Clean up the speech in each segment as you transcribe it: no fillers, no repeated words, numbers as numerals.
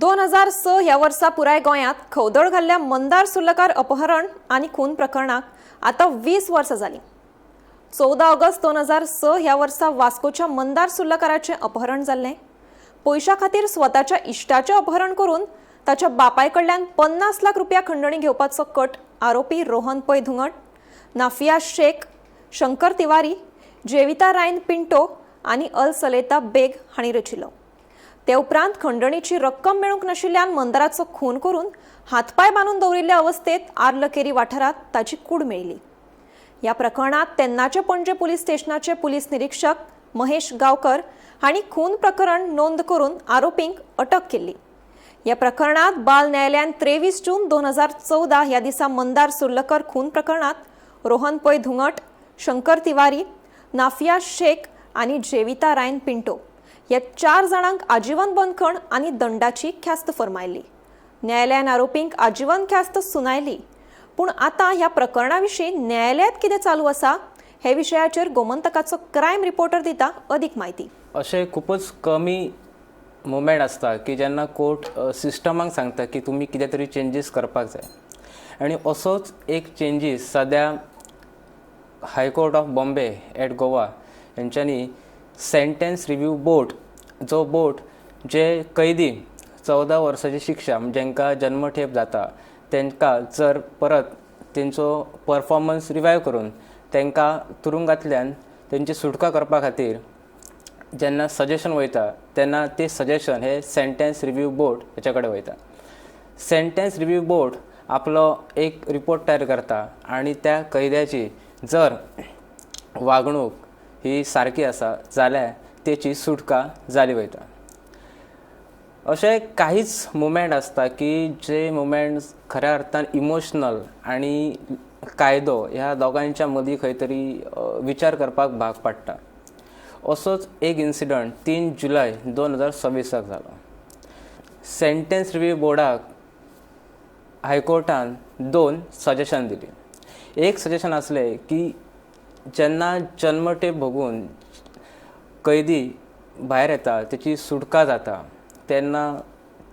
2006 ह्या वर्सा पुराय गोंयांत खवदळ घाल्ल्या मंदार सुर्लकार अपहरण आनी खून प्रकरणाक आतां 20 वर्सां जालीं. 14 ऑगस्ट 2006 ह्या वर्सा वास्कोच्या मंदार सुर्लकाराचें अपहरण जाल्लें. पयशा खातीर स्वताच्या इश्टाचें अपहरण करून ताच्या बापाय कडल्यान 50 लाख रुपया खंडणी घेवपाचो कट आरोपी रोहन पै धुंगट, नाफिया शेख, शंकर तिवारी, जेविता रायन पिंटो आनी अल सलेता बेग हांणी रचिल्लो. ते उपरांत खंडणीची रक्कम मेळूंक नाशिल्ल्यान मंदाराचो खून करून हातपांय बांदून दवरिल्ले अवस्थेत आर्लकेरी वाठारांत ताची कूड मेळिल्ली. ह्या प्रकरणात तेन्नाचे पणजे पुलीस स्टेशनाचे पुलीस निरीक्षक महेश गांवकर हांणी खून प्रकरण नोंद करून आरोपींक अटक केल्ली. ह्या प्रकरणात बाल न्यायालयान 23 जून 2014 ह्या दिसा मंदार सुर्लकर खून प्रकरणात रोहन पै धुंगट, शंकर तिवारी, नाफिया शेख आनी जेविता रायन पिंटो ह्या 4 जाणांक आजीवन बंदखण आनी दंडाची ख्यास्त फर्मायली. न्यायालयान आरोपींक आजीवन ख्यास्त सुनायली. पूण आतां ह्या प्रकरणा विशीं न्यायालयांत कितें चालू आसा हे विशयाचेर गोमंतकाचो क्रायम रिपोर्टर दिता अदीक म्हायती. अशें खुबूच कमी मुमेंट आसता की जेन्ना कोर्ट सिस्टमाक सांगता की तुमी कितें तरी चेंजीस करपाक जाय, आनी असोच एक चेंजीस सद्या High Court of Bombay at Goa हेंच्यांनी सेंटेन्स रिव्यू बोर्ड, जो बोर्ड जे कैदी 14 वर्साची शिक्षा जांकां जन्मठेप जाता तांकां जर परत तेंचो परफॉर्मन्स रिवायव करून तांकां तुरुंगांतल्यान तेंची सुटका करपा खातीर जेन्ना सजेशन वयता तेन्ना ते सजेशन हे सेंटेन्स रिव्यू बोर्ड हेच्या कडेन वयता. सेंटेन्स रिव्यू बोर्ड आपलो एक रिपोर्ट तयार करता आनी त्या कैद्याची जर वागणूक ही सारकी आसा जाल्यार तेची सुटका जाली वयता. अशे काहीच मुमेंट आसता की जे मुमेंट्स खऱ्या अर्थान इमोशनल आनी कायदो ह्या दोगांयच्या मदीं खंय तरी विचार करपाक भाग पडटा. असोच एक इन्सिडंट 3 जुलय 2026 जालो. सेंटेन्स रिव्यू बोर्डाक हायकोर्टान 2 सजेशन दिली. एक सजेशन आसलें की जेन्ना जन्मठेप भोगून कैदी भायर येता, तेची सुटका जाता, तेन्ना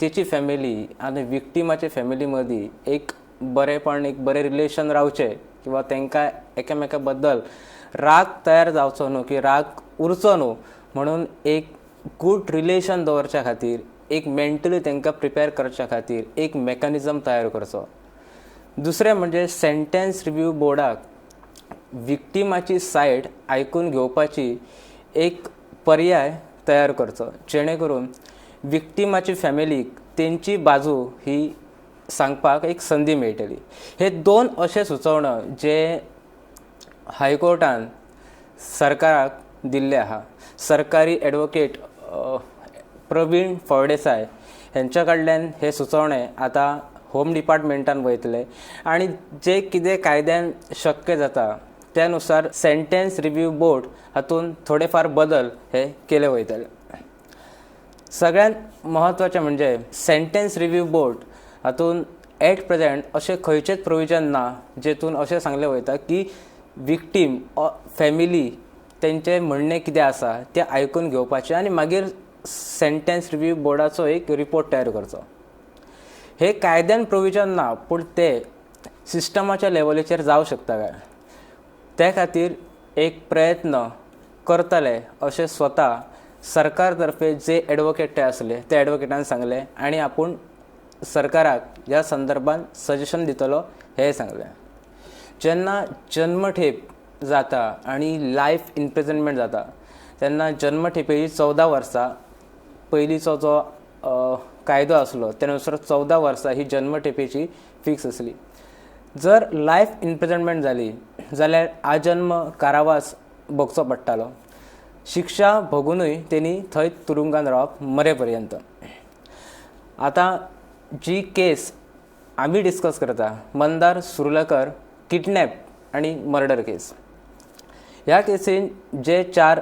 तेची फॅमिली आनी विक्टिमाचे फॅमिली मदीं एक बरेंपण, एक बरें रिलेशन रावचें किंवा तांकां एकामेका बद्दल राग तयार जावचो न्हू की राग उरचो न्हू म्हणून एक गूड रिलेशन दवरच्या खातीर, एक मेंटली तांकां प्रिपेर करच्या खातीर एक मॅकॅनिजम तयार करचो. दुसरें म्हणजे सेंटेन्स रिव्यू बोर्डाक विक्टिमाची सायड आयकून घेवपाची एक पर्याय तयार करचो, जेणे करून विक्टिमाची फॅमिलीक तेंची बाजू ही सांगपाक एक संदी मेळटली. हे 2 अशे सुचोवण्यो जे हायकोर्टान सरकाराक दिल्ले आहा. सरकारी एडवोकेट प्रवीण फळदेसाय हेंच्या कडल्यान हे सुचोवणे आतां होम डिपार्टमेंटान वयतले आनी जे कितें कायद्यान शक्य जाता त्या नुसार सेंटेन्स रिव्यू बोर्ड हातूंत थोडे फार बदल हे केले वयतले. सगळ्यांत म्हत्वाचें म्हणजे सेंटेन्स रिव्यू बोर्ड हातूंत एट प्रेजेंट अशें खंयचेंच प्रोविजन ना जेतून अशें सांगलें वयता की विक्टीम फॅमिली तेंचें म्हणणें कितें आसा तें आयकून घेवपाचें आनी मागीर सेंटेन्स रिव्यू बोर्डाचो एक रिपोर्ट तयार करचो. हे कायद्यान प्रोविजन ना, पूण ते सिस्टमाच्या लेवलीचेर जावं शकता काय त्या खातीर एक प्रयत्न करतले अशें स्वता सरकार तर्फे जे एडवोकेट ते आसले ते एडवोकेटान सांगलें आनी आपूण सरकाराक ह्या संदर्भान सजेशन दितलो हें सांगलें. जेन्ना जन्मठेप जाता आनी लायफ इम्प्रिजनमेंट जाता तेन्ना जन्मठेपेची 14 वर्सां पयलींचो जो कायदो आसलो त्या नुसार 14 वर्सां ही जन्मठेपेची फिक्स आसली. जर लायफ इम्प्रिजनमेंट जाली जाल्यार आजन्म कारावास भोगचो पडटालो. शिक्षा भोगुनूय तेणी थंय तुरुंगान रावप मरे पर्यंत. आतां जी केस आमी डिस्कस करता, मंदार सुर्लकर किडनॅप आनी मर्डर केस, ह्या केसीन जे 4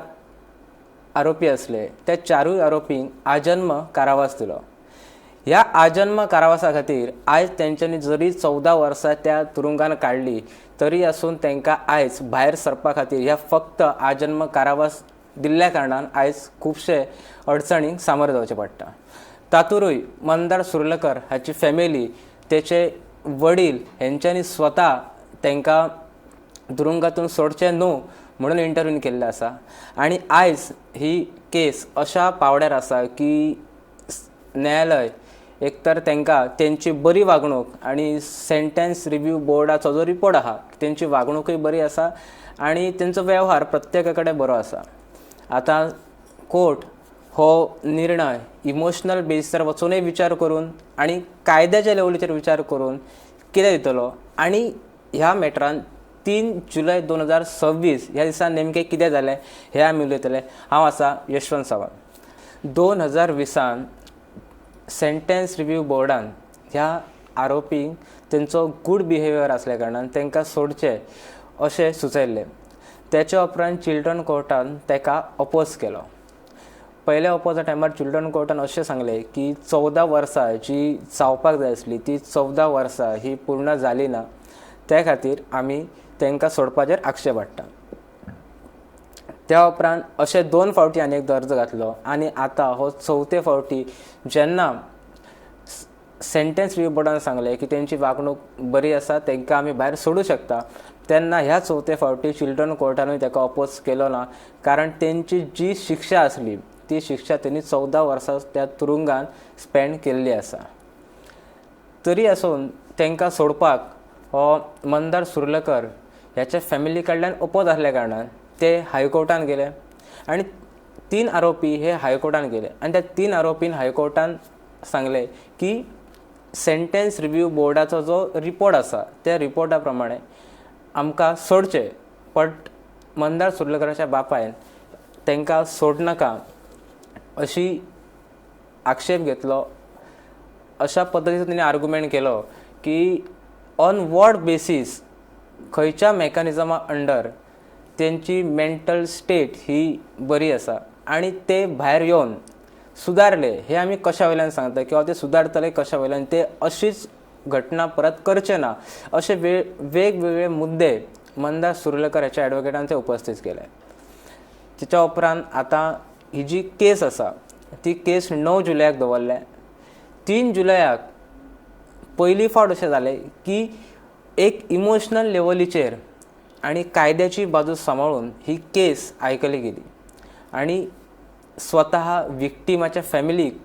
आरोपी आसले त्या 4 आरोपींक आजन्म कारावास दिलो. ह्या आजन्म कारावासा खातीर आयज तेंच्यांनी जरी 14 वर्सां त्या तुरुंगान काडली तरी आसून तांकां आयज भायर सरपा खातीर ह्या फक्त आजन्म कारावास दिल्ल्या कारणान आयज खुबशे अडचणींक सामोरें जावचें पडटा. तातूंतय मंदार सुर्लकर हाची फॅमिली, तेचे वडील हेंच्यांनी स्वता तांकां दुरुंगातून सोडचें न्हू म्हणून इंटरव्यू केल्लें आसा. आनी आयज ही केस अशा पावड्यार आसा की न्यायालय एक तर तांकां तेंची बरी वागणूक आनी सेंटेन्स रिव्यू बोर्डाचो जो रिपोर्ट आहा तेंची वागणूकय बरी आसा आनी तेंचो वेव्हार प्रत्येका कडेन बरो आसा. आतां कोर्ट हो निर्णय इमोशनल बेजीसार वचूनय विचार करून आनी कायद्याच्या लेवलीचेर विचार करून कितें दितलो आनी ह्या मॅटरान 3 जुलय 2026 ह्या दिसा नेमकें कितें जालें हें आमी उलयतले. हांव आसा यशवंत सावंत. 2020 सेंटेन्स रिव्यू बोर्डान ह्या आरोपींक तेंचो गूड बिहेवियर आसल्या कारणान तांकां सोडचें अशें सुचयल्लें. तेच्या उपरांत चिल्ड्रन कोर्टान ताका अपोज केलो. पयल्या अपोजा टायमार चिल्ड्रन कोर्टान अशें सांगलें की 14 वर्सां जी जावपाक जाय आसली ती 14 वर्सां ही पूर्ण जाली ना, त्या खातीर आमी तांकां सोडपाचेर आक्षेप हाडटा. त्या उपरांत अशें 2 फावटी आनी एकदां अर्ज घातलो आनी आतां हो चवथे फावटी जेन्ना सेंटेन्स रिव्यू बोर्डान सांगलें की तेंची वागणूक बरी आसा, तांकां आमी भायर सोडूं शकता, तेन्ना ह्या चवथे फावटी चिल्ड्रन कोर्टानूय ताका अपोज केलो ना, कारण तेंची जी शिक्षा आसली ती शिक्षा तेणी 14 वर्सां त्या तुरुंगान स्पेंड केल्ली आसा. तरी आसून तांकां सोडपाक हो मंदार सुर्लकर ह्याच्या फॅमिली कडल्यान अपोज आसल्या कारणान ते हायकोर्टान गेले आनी 3 आरोपी हे हायकोर्टान गेले आनी त्या 3 आरोपीन हायकोर्टान सांगलें की सेंटेन्स रिव्यू बोर्डाचो जो रिपोर्ट आसा त्या रिपोर्टा प्रमाणे आमकां सोडचें, बट मंदार सुर्लकराच्या बापायन तांकां सोडनाका अशी आक्षेप घेतलो. अशा पद्दतीचो तेणी आर्गुमेंट केलो की ऑन what basis, खंयच्या मॅकॅनिजमा अंडर तेंची मेंटल स्टेट ही बरी आसा आनी ते भायर येवन सुदारले हे आमी कशा वयल्यान सांगता किंवा ते सुदारतले कशा वयल्यान, ते अशीच घटना परत करचे ना अशे वेगवेगळे मुद्दे मंदार सुर्लकर ह्याच्या एडवोकेटान ते उपस्थीत केले. तिच्या उपरांत आतां ही जी केस आसा ती केस 9 जुलयाक दवरल्या. 3 जुलयाक पयली फावट अशें जालें की एक इमोशनल लेवलीचेर आनी कायद्याची बाजू सांबाळून ही केस आयकली गेली आनी स्वतः विक्टिमाच्या फॅमिलीक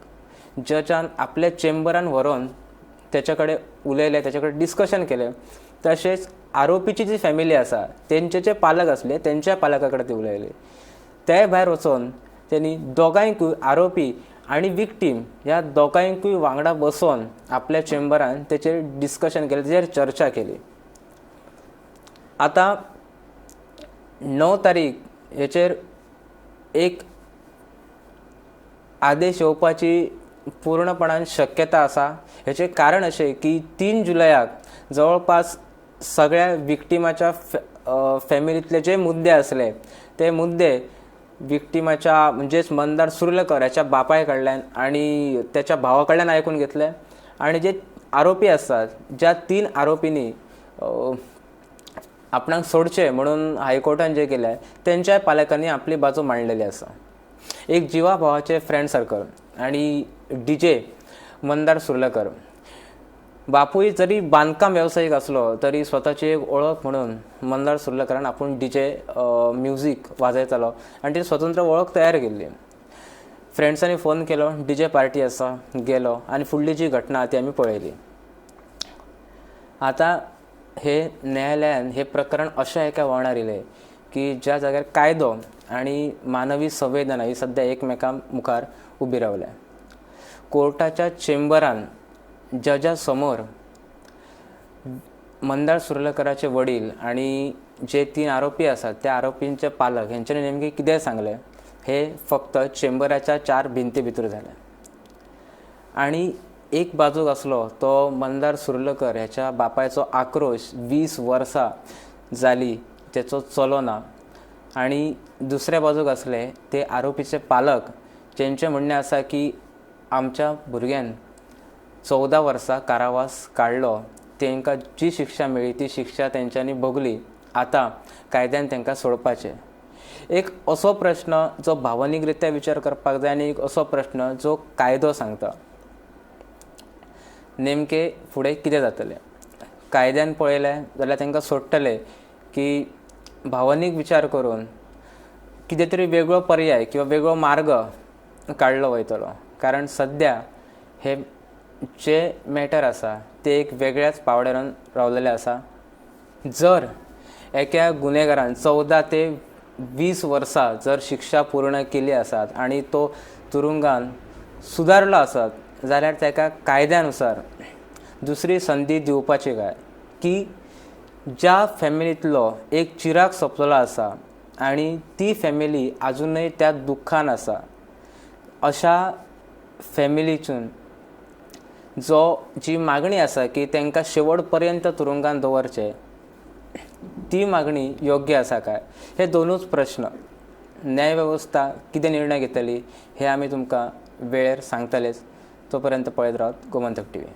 जजान आपल्या चेंबरान व्हरोन तेच्या कडेन उलयले, तेच्या कडेन डिस्कशन केलें. तशेंच आरोपीची जी फॅमिली आसा तेंचे जे पालक आसले तेंच्या पालका कडेन ते उलयले. ते भायर वचोन तेणी दोगांयकूय, आरोपी आनी विक्टीम ह्या दोगांयकूय वांगडा बसोवन आपल्या चेंबरान तेचेर डिस्कशन केलें, तेचेर चर्चा केली. आतां 9 तारीख हेचेर एक आदेश येवपाची पूर्णपणान शक्यता आसा. हेचें कारण अशें की 3 जुलयाक जवळपास सगळ्या विक्टिमाच्या फॅमिलींतले जे मुद्दे आसले ते मुद्दे विक्टिमाच्या म्हणजेच मंदार सुर्लकर ह्याच्या बापाय कडल्यान आनी त्याच्या भावा कडल्यान आयकून घेतले आनी जे आरोपी आसात ज्या 3 आरोपींनी आपणाक सोडचें म्हणून हायकोर्टान जे केलें तेंच्या पालकांनी आपली बाजू मांडलेली आसा. एक जिवा भावाचे फ्रेंड सर्कल आनी डीजे मंदार सुर्लकर बापूय जरी बांदकाम वेवसायीक आसलो तरी स्वताची एक वळख म्हणून मंदार सुर्लकरान आपूण डीजे म्युजीक वाजयतालो आनी ती स्वतंत्र वळख तयार केल्ली. फ्रेंड्सांनी फोन केलो, डीजे पार्टी आसा, गेलो आनी फुडली जी घटना ती आमी पळयली. आतां हे न्यायालयान हे प्रकरण अशें एका वळणार येयलें की ज्या जाग्यार कायदो आनी मानवी संवेदना ही सद्या एकमेकां मुखार उबी रावल्या. कोर्टाच्या चेंबरान जजा समोर मंदार सुर्लकराचे वडील आनी जे 3 आरोपी आसात त्या आरोपींचे पालक हेंच्यांनी नेमकें कितें सांगलें हे फक्त चेंबराच्या 4 भिंती भितर जालें. आनी एक बाजूक आसलो तो मंदार सुर्लकर ह्याच्या बापायचो आक्रोश, 20 वर्सां जाली तेचो चलो ना, आनी दुसऱ्या बाजूक आसले ते आरोपीचे पालक जेंचें म्हणणें आसा की आमच्या भुरग्यान 14 वर्सां कारावास काडलो, तांकां जी शिक्षा मेळ्ळी ती शिक्षा तेंच्यांनी भोगली, आतां कायद्यान तांकां सोडपाचें. एक असो प्रश्न जो भावनीक रित्या विचार करपाक जाय आनी एक असो प्रश्न जो कायदो सांगता. नेमकें फुडें कितें जातलें. कायद्यान पळयलें जाल्यार तांकां सोडटले की भावनीक विचार करून कितें तरी वेगळो पर्याय किंवा वेगळो मार्ग काडलो वयतलो, कारण सद्या हे जे मॅटर आसा ते एक वेगळ्याच पावड्यार रावलेले आसा. जर एका गुन्हेगारान 14 ते 20 वर्सां जर शिक्षा पूर्ण केली आसात आनी तो तुरुंगान सुदारलो आसत जाल्यार ताका कायद्यानुसार दुसरी संदी दिवपाची काय, की ज्या फॅमिलींतलो एक चिराग सोंपलेलो आसा आनी ती फॅमिली आजुनय त्या दुख्खान आसा, अशा फॅमिलीसून जो जी मागणी आसा की तांकां शेवट पर्यंत तुरुंगान दवरचें, ती मागणी योग्य आसा काय? हे दोनूच प्रश्न न्यायवेवस्था कितें निर्णय घेतली हे आमी तुमकां वेळेर सांगतलेच. तो पर्यंत पळयत रावात गोमंतक टीव्ही.